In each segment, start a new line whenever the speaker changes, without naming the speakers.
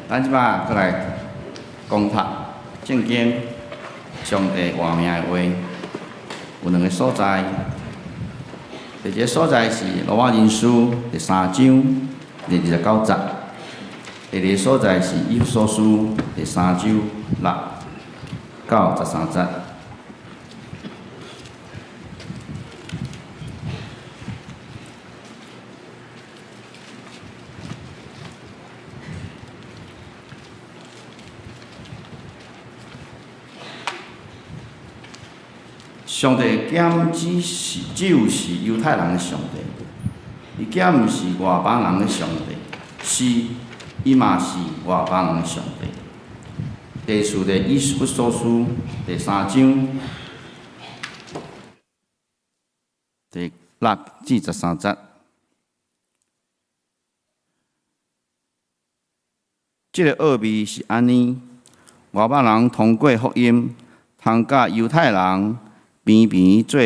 咱這擺閣來講讀聖經上帝活命的話，有兩个所在。第一个所在是羅馬人書第三章第二十九節，第二个所在是以弗所書第三章六到十三節。上帝敢只是只有是猶太人的上帝，伊敢毋是外邦人的上帝，是，伊嘛是外邦人的上帝。第四个以弗所書第三章第六至十三節，這个奧秘是按呢：外邦人通過福音，通佮猶太人平平做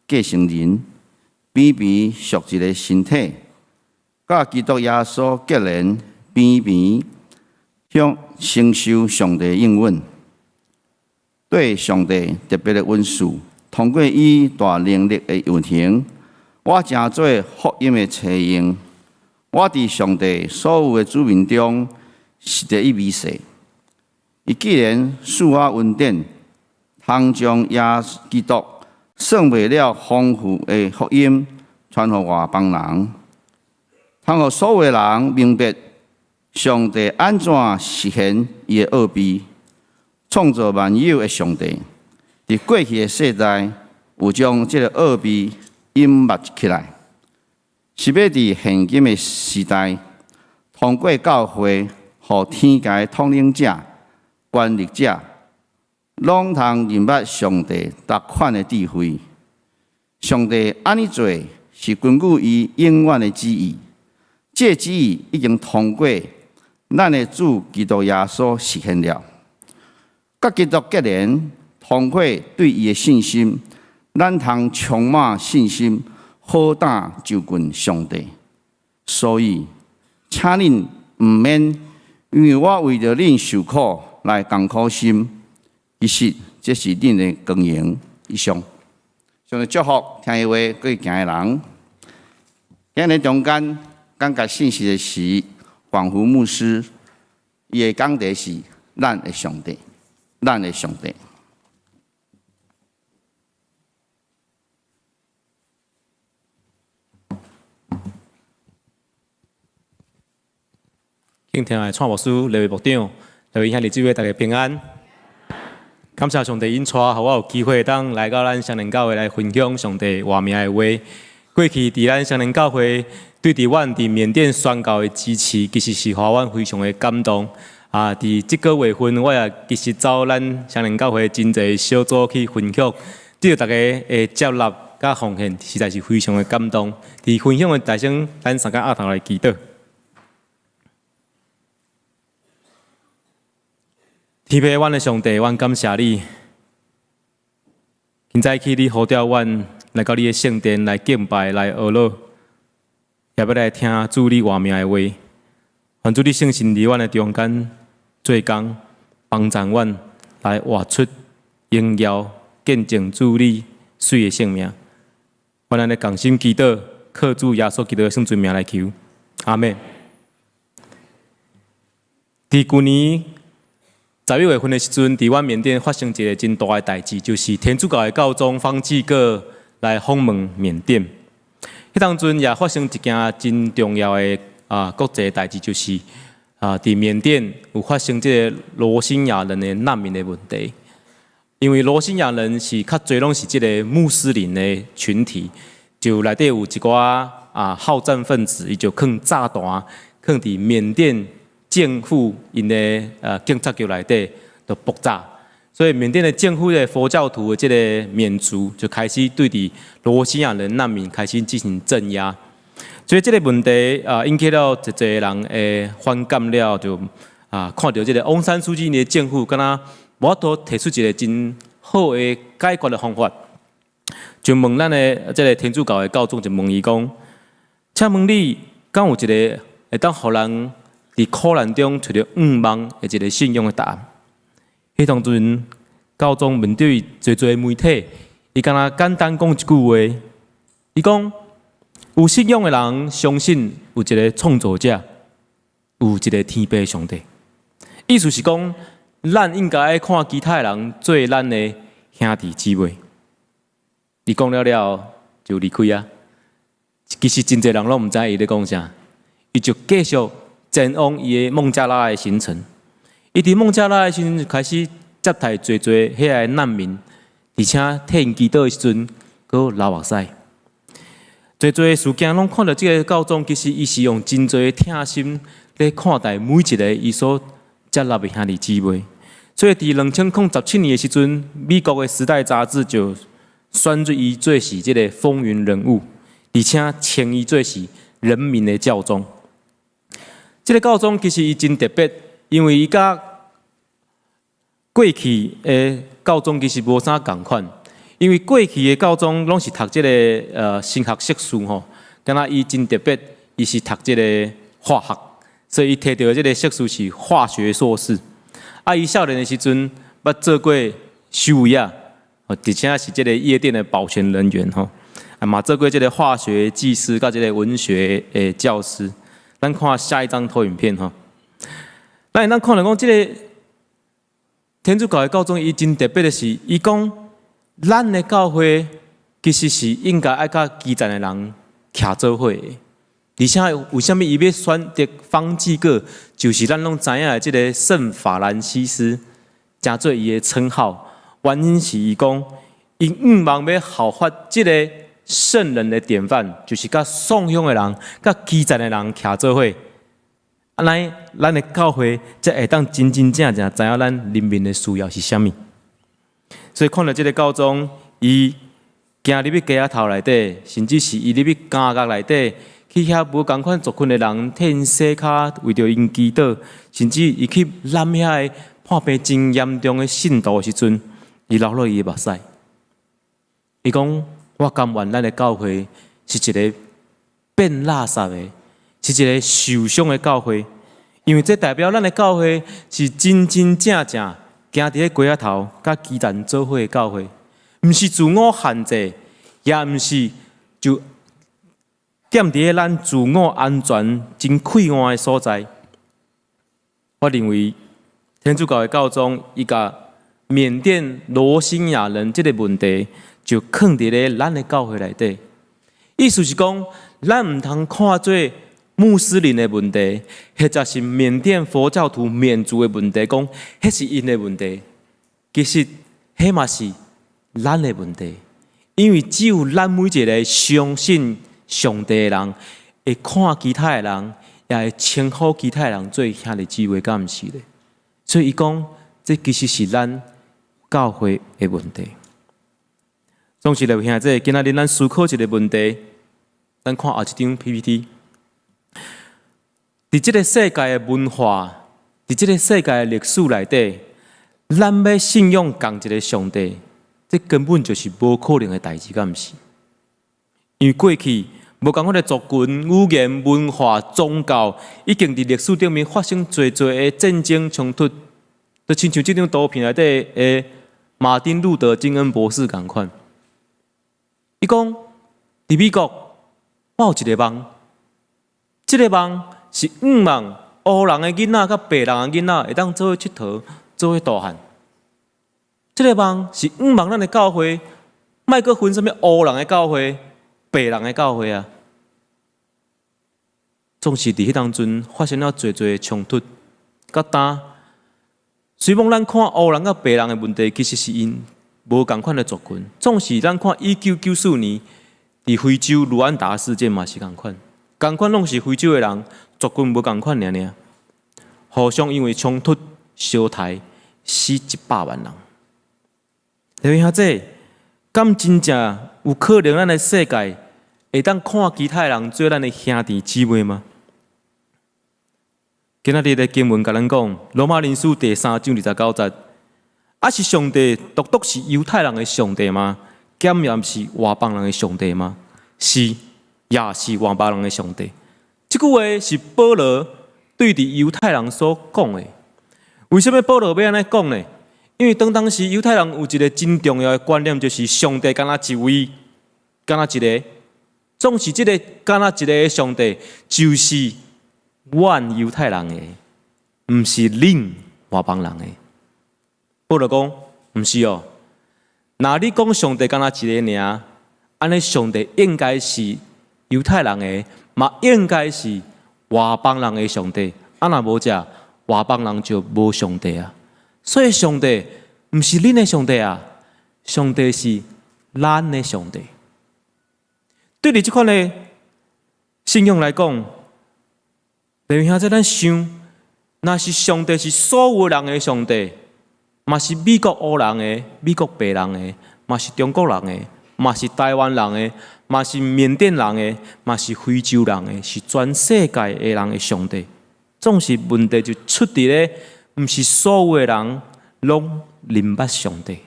繼承人，平平屬一个身體，佮基督耶穌結連，平平享承受上帝應允，對上帝特別的恩賜，通過伊大能力的運行，我成做福音的車用。我佇上帝所有的子民中是第一微細。伊既然賜我恩典，通將耶穌基督算袂了豐富的福音傳予外邦人，通予所有的人明白上帝按怎實現伊的奧秘，創造萬有的上帝，佇過去的世代有將這个奧秘隱密起來，是欲佇現今的時代，通過教會，予天界統領者、權力者，攏通認捌上帝逐款的智慧。上帝按呢做，是根據伊永遠的旨意。這旨意已經通過咱的主基督耶穌實現了。佮基督結連，通過對伊的信心，咱通充滿信心，好膽就近上帝。所以，請恁毋免因為我為著恁受苦來艱苦心。其實，這是恁的光榮。以上，上帝祝福聽伊話過行的人。今日中間講解信息的是廣福牧師，伊的講題是咱的上帝，咱的上帝。
敬聽的蔡牧師、李牧長、各位兄弟姊妹，大家平安。感謝上帝恩帶，予我有機會當來到咱雙連教會來分享上帝活命的話。過去佇咱雙連教會對佇阮佇緬甸宣教的支持，其實是予阮非常的感動。啊，佇這个月份，我也其實走咱雙連教會真濟小組去分享，對大家的接納佮奉獻，實在是非常的感動。佇分享的台先，咱三个阿頭來祈禱。天父，阮的上帝，阮感謝你。今早起你呼召阮來到你的聖殿來敬拜、來學樂，也欲來聽主你活命的話。願主你聖神佇阮的中間做工，幫助阮來活出榮耀見證主你媠的生命。阮按呢仝心祈禱，靠主耶穌基督的聖尊名來求，阿們。佇舊年11月份的時陣，佇阮緬甸發生一个真大的代誌，就是天主教的教宗方濟各來訪問緬甸。彼當陣也發生一件真重要的國際代誌，就是佇緬甸有發生這个羅興亞人的難民的問題。因為羅興亞人是較濟攏是這个穆斯林的群體，就內底有一寡好戰分子，伊就囥炸彈，囥佇緬甸政府𪜶的警察局內底就爆炸，所以緬甸的政府的佛教徒的這个緬族就開始對佇羅興亞人難民開始進行鎮壓，所以這个問題引起了一濟人的反感了，就看著這个翁山蘇姬的政府敢若無法度提出一个真好的解決的方法，就問咱的這个天主教的教宗就問伊講，請問你敢有一个會當予人佇佇苦難中揣著向望的一个信仰的答案。彼當陣教宗面對濟濟媒體，伊敢若簡單講一句話，伊講：有信仰的人相信有一个創造者，有一个天父上帝。意思是講，咱應該愛看其他的人做咱的兄弟姊妹。伊講了了後就離開啊。其實真濟人攏毋知伊咧講啥，伊就繼續前往伊的孟加拉的行程。伊佇孟加拉的時陣開始接待濟濟遐个難民，而且替𪜶祈禱的時陣，閣流目屎。濟濟事件攏看著這个教宗，其實伊是用真濟疼心咧看待每一个伊所接納的兄弟姊妹。所以佇2017年的時陣，美國的《時代》雜誌就選入伊做是這个風雲人物，而且稱伊做是人民的教宗。這个教宗其實伊真特別，因為伊佮過去的教宗其實無啥仝款，因為過去的教宗攏是讀這个神學碩士吼，敢若伊真特別，伊是讀這个化學，所以伊提著的這个碩士是化學碩士。啊，伊少年的時陣捌做過守衛仔，而且是這个夜店的保全人員吼，啊嘛做過這个化學技師佮這个文學的教師。咱看下一張投影片吼，咱會當看著講這个天主教的教宗，伊真特別的是，伊講咱的教會其實是應該愛佮基層的人徛做伙的。而且為啥物伊欲選擇方濟各，就是咱攏知影的這个聖法蘭西斯，成做伊的稱號。原因是伊講，伊向望欲效法這个聖人的典範，就是佮喪鄉的人、佮基層的人徛做伙。按呢，咱的教會才會當真真正正知影咱人民的需要是啥物。所以看著這个教宗，伊行入去街仔頭內底，甚至是伊入去監獄內底，去遐無仝款族群的人替𪜶洗跤，為著𪜶祈禱，甚至伊去攬遐个破病真嚴重的信徒的時陣，伊流落伊的目屎。伊講：我甘願咱的教會是一个變垃圾的，是一个受傷的教會，因為這代表咱的教會是真真正正行佇咧街仔頭，佮基層做伙的教會，毋是自我限制，也毋是就踮佇咧咱自我安全真快活的所在。我認為天主教的教宗伊共緬甸羅興亞人這个問題，就囥佇咧咱的教會內底。意思是講，咱毋通看做穆斯林的問題，或者是緬甸佛教徒緬族的問題，講彼是𪜶的問題。其實，彼嘛是咱的問題，因為只有咱每一个相信上帝的人，會看其他的人，也會稱呼其他的人做兄弟姊妹，敢毋是咧？所以伊講，這其實是咱教會的問題。總是來兄弟，今仔日咱思考一个問題，咱看後一張 PPT。佇這个世界的文化，佇這个世界的歷史內底，咱欲信仰仝一个上帝，這根本就是無可能的代誌，敢毋是？因為過去無仝款的族群、語言、文化、宗教，已經佇歷史頂面發生濟濟的戰爭衝突，就親像這張圖片內底的馬丁路德金恩博士仝款。伊講佇美國，我有一个夢，這个夢是向望黑人的囡仔佮白人的囡仔會當做伙𨑨迌，做伙大漢。這个夢是向望咱的教會，莫閣分啥物黑人的教會、白人的教會啊。總是佇彼當陣發生了濟濟的衝突。到今，雖罔咱看黑人佮白人的問題，其實是𪜶無仝款的族群。總是咱看1994年佇非洲盧安達事件嘛是仝款，仝款攏是非洲的人，族群無仝款爾爾，互相因為衝突相刣死100萬人。各位兄弟，敢真正有可能咱的世界會當看其他的人做咱的兄弟姊妹嗎？今仔日的經文共咱講，羅馬人書第三章29節，啊是上帝獨獨是猶太人的上帝嗎？敢也毋是外邦人的上帝嗎？是，也是外邦人的上帝。這句話是保羅對佇猶太人所講的。為啥物保羅欲按呢講呢？因為當當時猶太人有一個真重要的觀念，就是上帝干焦一位，干焦一个，總是這个干焦一个上帝，就是阮猶太人的，毋是恁外邦人的。保羅講，毋是哦，若你講上帝干焦一个爾，按呢上帝應該是猶太人的，嘛應該是外邦人的上帝。啊，若無遮，外邦人就無上帝啊。所以上帝毋是恁的上帝啊，上帝是咱的上帝。對佇這款的信仰來講，弟兄姊妹，咱想，若是上帝是所有人的上帝，嘛是美國黑人的、美國白人的，嘛是中國人的，嘛是台灣人的，嘛是緬甸人的，嘛是非洲人的，是全世界的人的上帝。總是問題就出佇咧，毋是所有的人攏認捌上帝，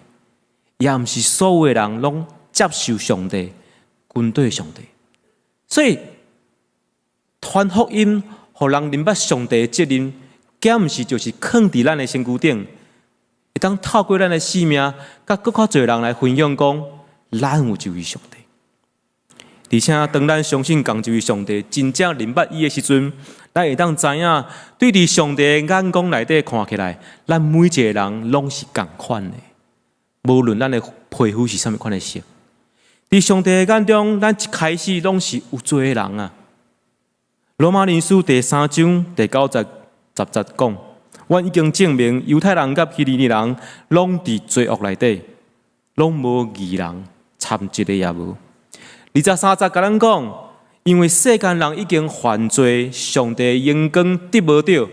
也毋是所有的人攏接受上帝、跟隨上帝。所以傳福音，予人認捌上帝的責任，敢毋是就是囥佇咱的身軀頂，會當透過咱的生命，佮閣較濟人來分享講，咱有一位上帝。而且當咱相信仝一位上帝，真正認捌伊的時陣，咱會當知影，對佇上帝的眼光內底看起來，咱每一个人攏是仝款的，無論咱的皮膚是啥物款的色。佇上帝的眼中，咱一開始攏是有罪的人啊。羅馬人書第三章第九節、十節講，阮已經證明猶太人佮希利尼人攏佇罪惡內底，攏無義人，參一个也無。23節共咱講，因為世間人已經犯罪，上帝榮光得無著。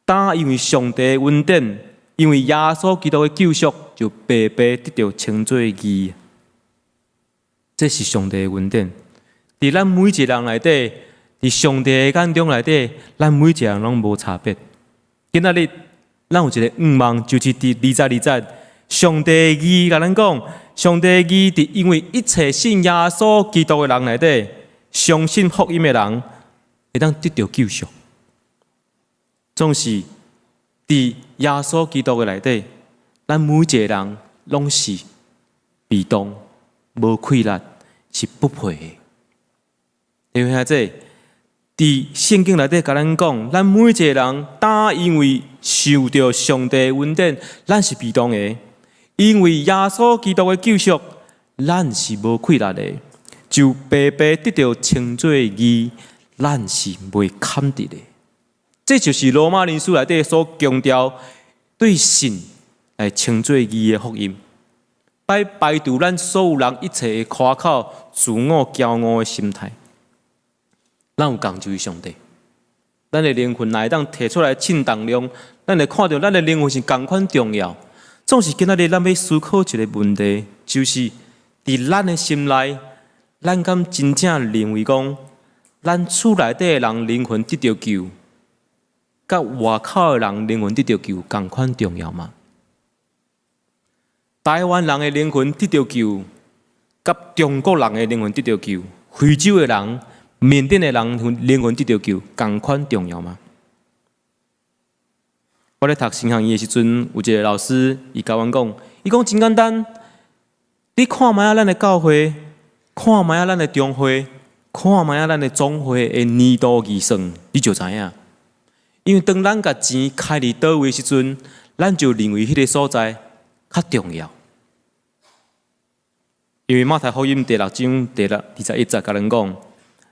但因為上帝的恩典，因為耶穌基督的救贖，就白白得著稱做義。這是上帝的恩典，佇咱每一个人內底，佇上帝的眼中內底，咱每一个人攏無差別。今仔日，咱有一个願望，就是佇22節，上帝的義共咱講，上帝的義佇因為一切信耶穌基督的人內底，相信福音的人，會當得著救贖。總是佇耶穌基督的內底，咱每一個人攏是被當無氣力，是不配的。弟兄姊妹，佇聖經內底共咱講，咱每一個人，但因為受著上帝的恩典，咱是被當的。因為耶穌基督的救贖，咱是無氣力的，就白白得著稱做義，咱是袂堪得的。這就是羅馬人書內底所強調對信來稱做義的福音，來排除咱所有人一切的誇口、自我驕傲的心態。咱有仝一位上帝，咱的靈魂若會當提出來稱重量，咱會看著咱的靈魂是仝款重要。總是今仔日咱欲思考一个問題，就是佇咱的心內，咱敢真正認為講，咱厝內底的人靈魂得著救，佮外口的人靈魂得著救仝款重要嗎？台灣人的靈魂得著救，佮中國人的靈魂得著救，非洲的人、緬甸的人靈魂得著救，仝款重要嗎？我咧讀神學院的時陣，有一个老師，伊共阮講，伊講真簡單，你看覓仔咱的教會，看覓仔咱的中會，看覓仔咱的總會的年度預算，你就知影。因為當咱共錢開佇佗位時陣，咱就認為彼个所在較重要。因為馬太福音第六章第六21節共咱講，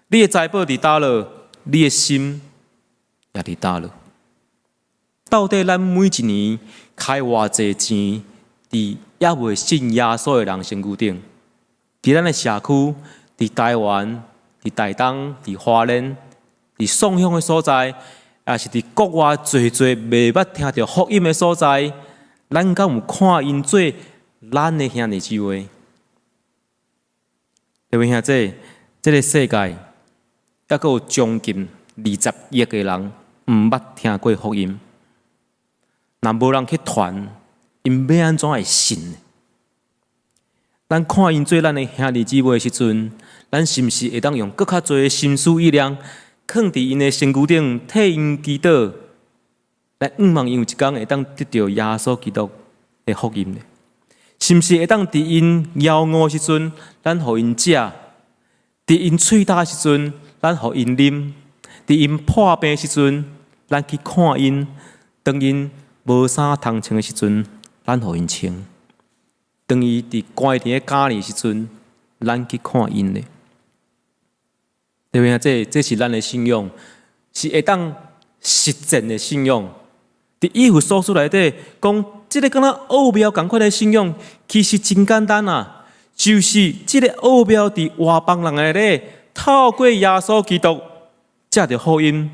你的財寶佇佗落，你的心也佇佗落。到底咱每一年開偌濟錢，佇猶未信耶穌的人身軀頂，佇咱的社區，佇台灣，佇台東，佇花蓮，佇宋鄉的所在，抑是佇國外濟濟未捌聽著福音的所在，咱敢有看𪜶做咱的兄弟姊妹？各位兄弟，這个世界猶閣有將近20億个人毋捌聽過福音。若無人去傳，𪜶欲按怎會信？咱看𪜶做咱的兄弟姊妹的時陣，咱是毋是會當用閣較濟的心思意念，囥佇𪜶的身軀頂，替𪜶祈禱，來向望𪜶有一工會當得著耶穌基督的福音咧？是毋是會當佇𪜶枵餓時陣，咱予𪜶食；佇𪜶喙焦時陣，咱予𪜶啉；佇𪜶破病時陣，咱去看𪜶；當𪜶無衫通穿的時陣，咱予𪜶穿；當伊佇關佇咧監裡時陣，咱去看𪜶咧。對不對？這是咱的信仰，是會當實踐的信仰。佇以弗所書內底講，這個敢若奧妙仝款的信仰，其實真簡單啊，就是這个奧妙佇外邦人內底，透過耶穌基督，藉著福音，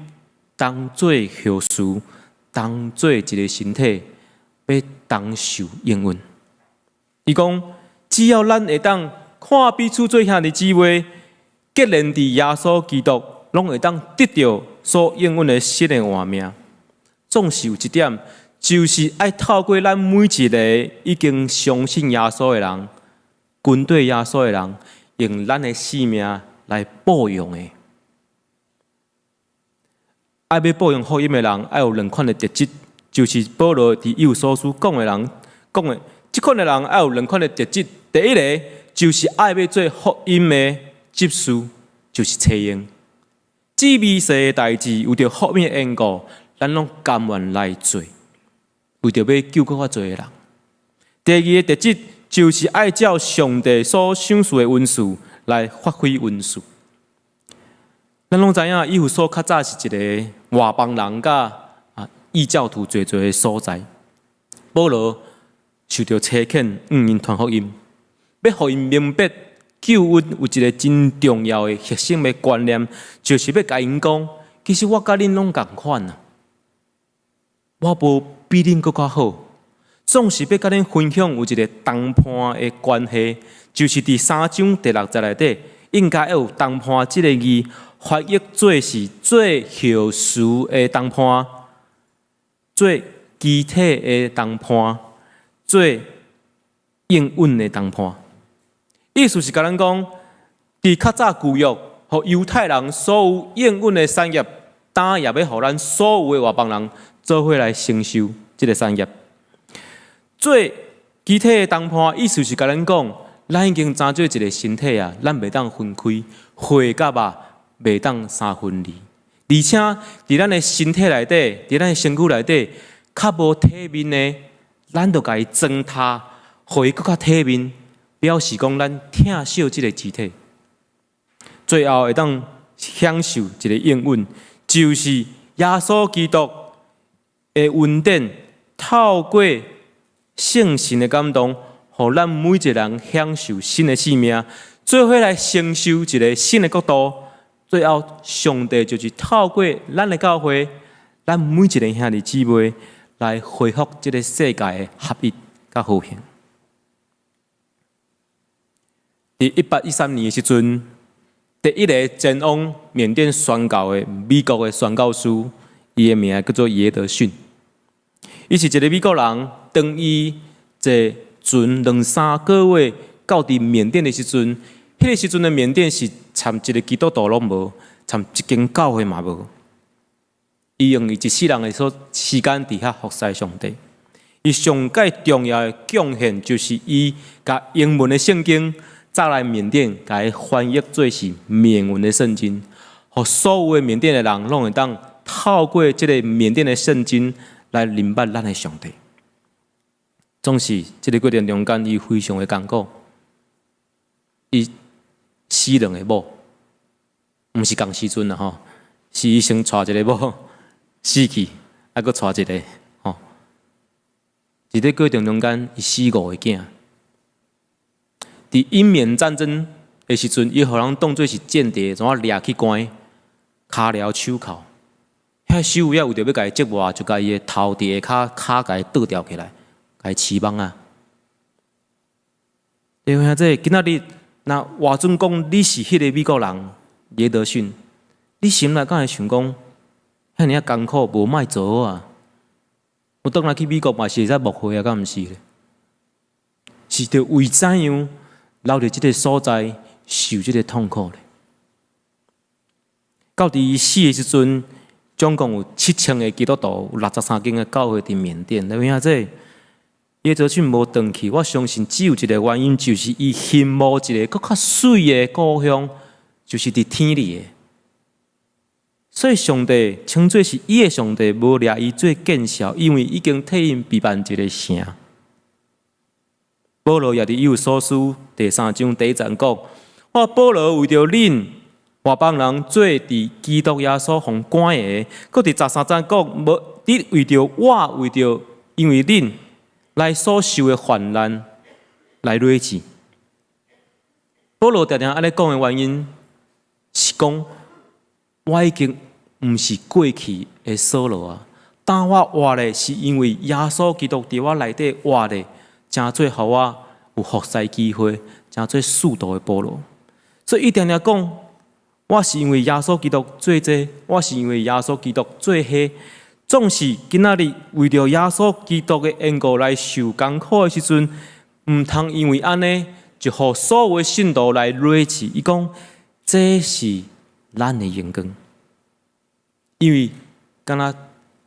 當做後嗣，當做一个身體，欲同受應允。伊講，只要咱會當看彼此做兄弟姊妹，結連佇耶穌基督，攏會當得著所應允的新的活命。總是有一點，就是愛透過咱每一个已經相信耶穌的人，跟綴耶穌的人，用咱的生命來報應的。愛欲報應福音的人，愛有兩款的特質，就是保羅佇以弗所書講的人講的，這款的人愛有兩款的特質。第一个就是愛欲做福音的執事，就是冊用。這微細的代誌，為著福音的緣故，咱攏甘願來做，為著欲救閣較濟的人。第二个特質就是愛照上帝所賞賜的恩賜來發揮恩賜。咱攏知影，以弗所較早是一个外邦人佮異教徒濟濟的所在。保羅受著差遣，向𪜶傳福音，欲予𪜶明白救恩有一个真重要的核心的觀念，就是欲共𪜶講，其實我佮恁攏仝款啊，我無比恁閣較好，總是欲佮恁分享有一个同伴的關係，就是佇三章第六節內底，應該要有同伴這个字翻譯做是做後嗣的同伴，做肢體的同伴，做應允的同伴。意思是共咱講，佇較早舊約，予猶太人所有應允的產業，今也欲予咱所有的外邦人做伙來承受這个產業。做肢體的同伴，意思是共咱講，咱已經成做一个身體啊，咱袂當分開，血佮肉袂當相分離。而且佇咱的身體內底，佇咱的身軀內底，較無體面的，咱就共伊糟蹋，予伊閣較體面，表示講咱疼惜這个肢體。最後會當享受一个應允，就是耶穌基督的恩典，透過聖神的感動，予咱每一个人享受新的生命，做伙來承受一个新的國度。最後，上帝就是透過咱的教會，咱每一个兄弟姊妹來恢復這个世界的合一佮和平。佇1813年的時陣，第一个前往緬甸宣教的美國的宣教師，伊的名叫做耶德遜。伊是一个美國人，當伊坐船兩三个月到佇緬甸的時陣，彼个時陣的緬甸是參一个基督徒攏無，參一間教會嘛無。伊用伊一世人的所時間佇遐服侍上帝。伊上蓋重要的貢獻就是伊共英文的聖經載來緬甸，共伊翻譯做是緬文的聖經，予所有的緬甸的人攏會當透過這个緬甸的聖經來認捌咱的上帝。總是這个過程中間，伊非常的艱苦，伊死兩个某，毋是仝時陣啦吼，是伊先娶一个某死去，啊，閣娶一个吼。佇這過程中間，伊死五个囝。佇印緬戰爭的時陣，伊予人當做是間諜，怎仔掠去關，跤鐐手銬。遐守衛仔為著欲共伊折磨，就共伊的頭佇下跤跤共伊倒吊起來，共伊飼蠓仔。弟兄姊，今仔日若換準講你是彼个美國人耶德遜，你心內敢會想講，遐爾仔艱苦，無莫做好啊！我轉來去美國嘛是會使牧會啊，敢毋是咧？是著為怎樣留佇這个所在受這个痛苦咧？到佇伊死的時陣，總共有7000個基督徒，有63間的教會佇緬甸。有影這，耶澤慶無轉去，我相信只有一個原因，就是伊羨慕一个閣較媠的故鄉，就是佇天裡的。所以上帝稱做是伊的上帝，無掠伊做見笑，因為已經替𪜶備辦一个城。保羅也佇以弗所書第三章第一節講：我保羅為著恁外邦人做佇基督耶穌予關的，閣佇13節講：無你為著我為著因為恁來所受的患難來累積。保羅定定按呢講的原因是講，我已經毋是過去的掃羅啊，當我活咧，是因為耶穌基督佇我內底活咧，成做予我有服侍機會，成做使徒的保羅。所以伊定定講，我是因為耶穌基督做這個，我是因為耶穌基督做彼個。總是今仔日為著耶穌基督的緣故來受艱苦的時陣，毋通因為按呢就予所有的信徒來累積。伊講，這是咱的榮光，因為敢若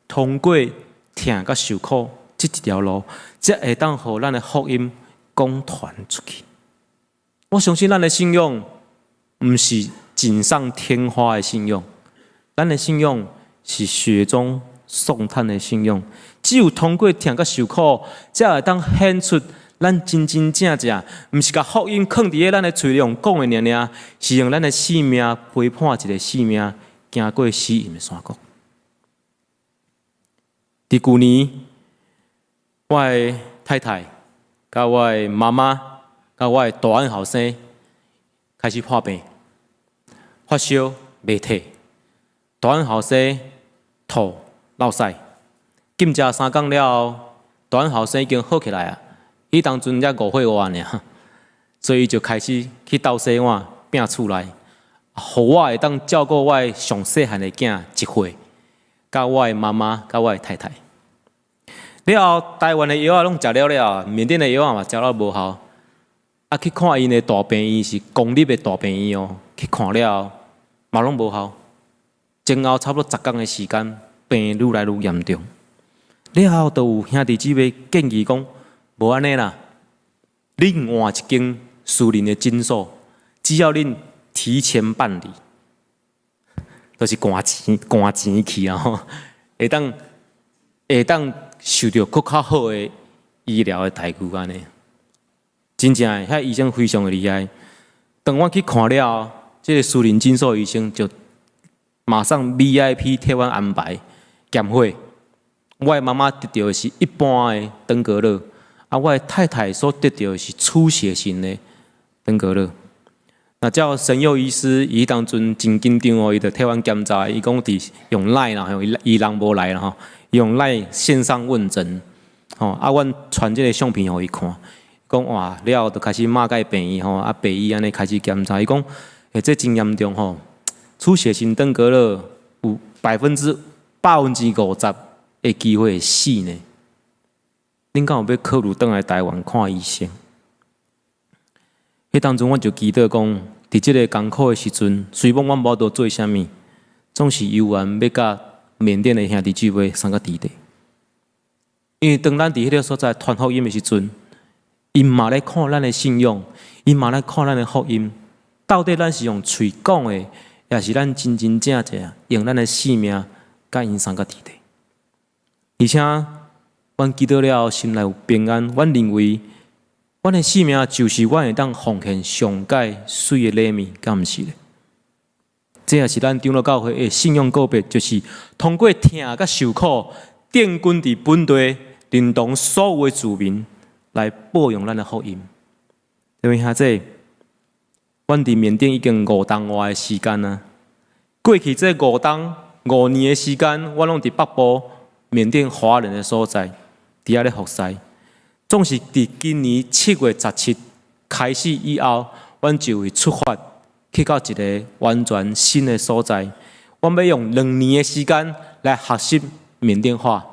通過疼佮受苦這一條路，才會當予咱的福音廣傳出去。我相信咱的信仰毋是錦上添花的信仰，咱的信仰是雪中送炭的信仰。只有通過疼佮受苦，才會當顯出咱真真正正，毋是共福音囥佇咧咱的喙用講的爾爾，是用咱的性命陪伴一个性命，行過死蔭的山谷。佇舊年，我的太太、佮我的媽媽、佮我的大漢後生開始破病，發燒袂退，大漢後生吐落屎，禁食3工了後，大漢後生已經好起來啊！彼當陣才5歲外爾，所以就開始去鬥洗碗，摒厝內，予我會當照顧我的上細漢的囝1歲，佮我的媽媽，佮我的太太。了後，台灣的藥仔攏食了了，緬甸的藥仔嘛食了無效，啊去看𪜶的大病院是公立的大病院哦，去看了後嘛攏無效，前後差不多10工的時間，病愈來愈嚴重。了後，就有兄弟姊妹建議講，無按呢啦，恁換一間私人的診所，只要恁提前辦理，就是趕錢趕錢去啊吼，會當受著閣較好的醫療的待遇按呢。真正的，遐醫生非常的厲害。當我去看了後，這个私人診所醫生就馬上 VIP 替阮安排檢血。我的媽媽得著的是一般的登革熱，啊，我的太太所得著的是出血型的登革熱。那照神佑醫師，伊當陣真緊張哦，伊就替阮檢查，伊講佇用 LINE 啦，伊人無來啦吼，用 LINE 線上問診，吼，啊，阮傳這个相片予伊看，講哇，了後就開始馬偕病院吼，啊，白醫按呢開始檢查，伊講，欸，這真嚴重吼，出血型登革熱有50%的機會會死呢。恁敢有欲考慮轉來台灣看醫生？彼當陣，阮就祈禱講，佇這个艱苦的時陣，雖罔阮無法度做啥物，總是猶原欲佮緬甸的兄弟姊妹相佮佇咧。因為當咱佇彼个所在傳福音的時陣，𪜶嘛咧看咱的信仰，𪜶嘛咧看咱的福音，到底咱是用喙講的，抑是咱真真正正用咱的性命佮𪜶相佮佇咧。而且，阮祈禱了後，心內有平安。阮認為，阮的性命就是阮會當奉獻上蓋媠的禮物，敢毋是咧？這也是咱長老教會的信仰告白，就是通過疼佮受苦，奠根佇本地，連同所有的住民來報揚咱的福音。各位兄弟，阮佇緬甸已經5冬外的時間啊。過去這5冬5年的時間，我攏佇北部緬甸華人的所在，佇遐咧服侍。總是佇今年7月17開始以後，阮就會出發去到一个完全新的所在。阮欲用2年的時間來學習緬甸話，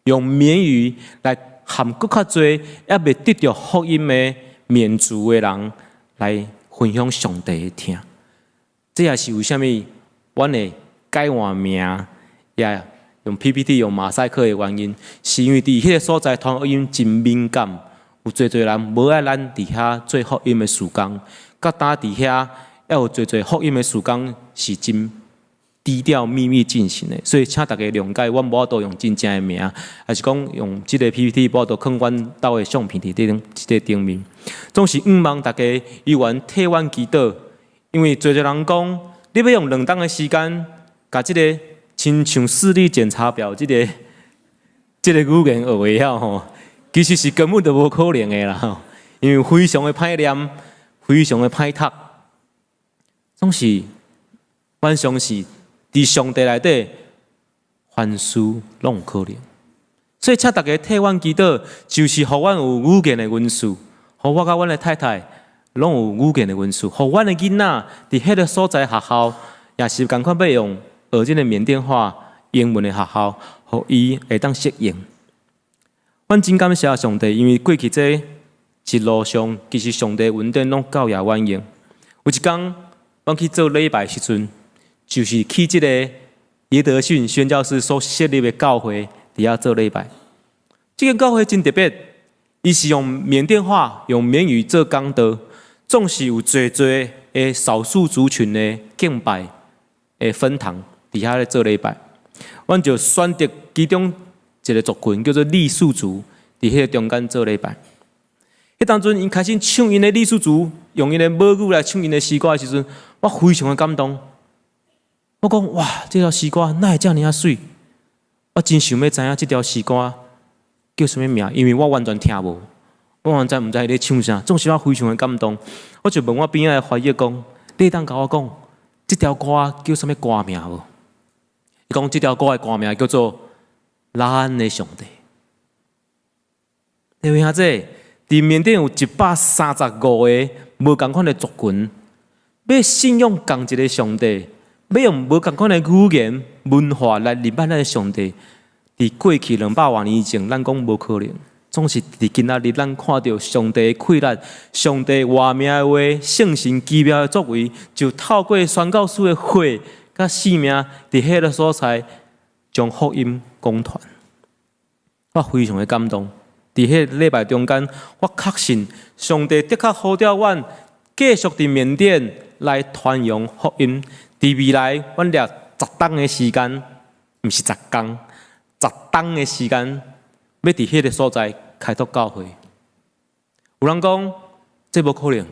用緬語來和閣較濟猶未得著福音的緬族的人來分享上帝的疼。這也是為啥物阮會改換名，也用 PPT 用馬賽克的原因，是因為佇彼个所在傳福音真敏感，有濟濟人無愛咱佇遐做福音的事工，佮當佇遐猶有濟濟福音的事工是真低調秘密進行的，所以請大家諒解，阮無法度用真正的名，抑是講用這个 PPT 無法度囥阮兜的相片佇頂這个頂面。總是向望大家猶原替阮祈禱，因為濟濟人講，你欲用2冬的時間，共這个親像視力檢查表這個語言學會曉吼，其實是根本就無可能的啦吼，因為非常的歹念，非常的歹讀，總是阮相信佇上帝內底，凡事攏有可能。所以請大家替阮祈禱，就是予阮有語言的恩賜，予我佮阮的太太攏有語言的恩賜，予阮的囡仔佇彼个所在學校，也是仝款欲用學這个緬甸話、英文的學校，予伊會當適應。阮真感謝上帝，因為過去這一路上，其實上帝恩典攏夠予阮用。有一工，阮去做禮拜時陣，就是去這個耶德遜宣教師所設立的教會，佇遐做禮拜。這間教會真特別，伊是用緬甸話、用緬語做講道，總是有濟濟的少數族群的敬拜的分堂，佇遐咧做禮拜。阮就選擇其中一个族群，叫做傈僳族，佇彼个中間做禮拜。彼當陣，𪜶開始唱𪜶的傈僳族，用𪜶的母語來唱𪜶的詩歌的時陣，我非常的感動。我講哇，這條詩歌哪會遮爾仔媠？我真想欲知影這條詩歌叫啥物名，因為我完全聽無，我完全毋知伊咧唱啥。總是我非常的感動，我就問我邊仔的翻譯講：你會當共我講這條歌叫啥物歌名無？伊講這條歌的歌名叫做《咱的上帝》。各位兄弟，佇緬甸有135個無仝款的族群，欲信仰仝一个上帝，欲用無仝款的語言文化來禮拜咱的上帝。佇過去200外年前，咱講無可能，總是佇今仔日，咱看著上帝的氣力，上帝活命的話，聖神奇妙的作為，就透過宣教師的血佮性命，佇彼个所在將福音講傳。我非常的感動。佇彼个禮拜中間，我確信上帝的確呼召阮繼續佇緬甸來傳揚福音。佇未來，阮掠10冬的時間，毋是10工，10冬的時間，欲佇彼个所在開拓教會。有人講這無可能，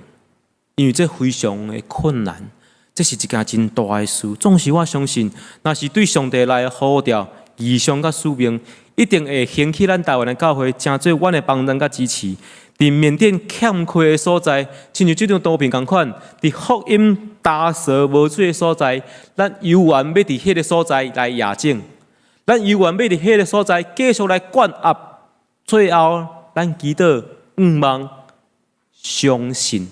因為這非常的困難，這是一件真大的事。總是我相信，若是對上帝來呼召、異象佮使命，一定會興起咱台灣的教會，成做阮的幫助佮支持。佇緬甸欠缺的所在，親像這張圖片仝款，佇福音焦燥無水的所在，咱猶原欲佇彼个所在來壓種，咱猶原欲佇彼个所在繼續來灌壓。最後，咱祈禱、向望、相信，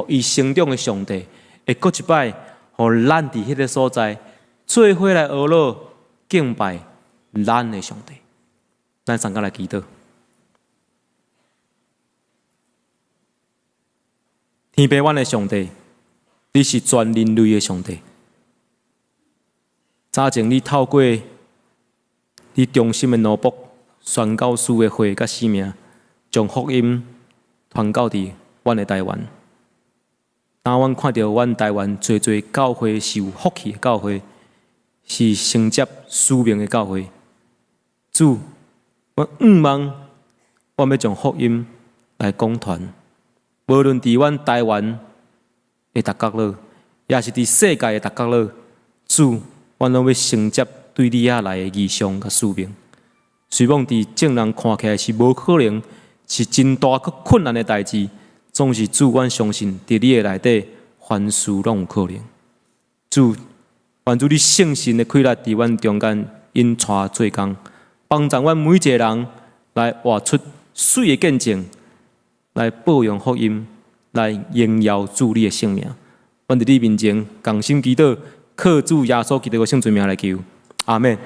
予伊成長的上帝會閣一擺，予咱佇彼个所在做伙來學樂敬拜咱的上帝。咱三個來祈禱。天父，阮的上帝，你是全人類的上帝。早前你透過你忠心的奴僕宣教師的血佮性命，將福音傳到佇阮的台灣。當阮看著阮台灣濟濟教會是有福氣的教會，是承接使命的教會，主，阮向望，阮欲將福音來講傳，無論佇阮台灣的逐角落，抑是佇世界的逐角落，主，阮攏欲承接對你遐來的異象佮使命。雖罔佇眾人看起來是無可能，是真大閣困難的代誌，總是主，阮相信佇你的內底，凡事攏有可能。主，願主你聖神的氣力佇阮中間引帶做工，幫助阮每一個人來活出媠的見證，來報揚福音，來榮耀主你的聖名。阮佇你面前仝心祈禱，靠主耶穌基督的聖尊名來求，阿們。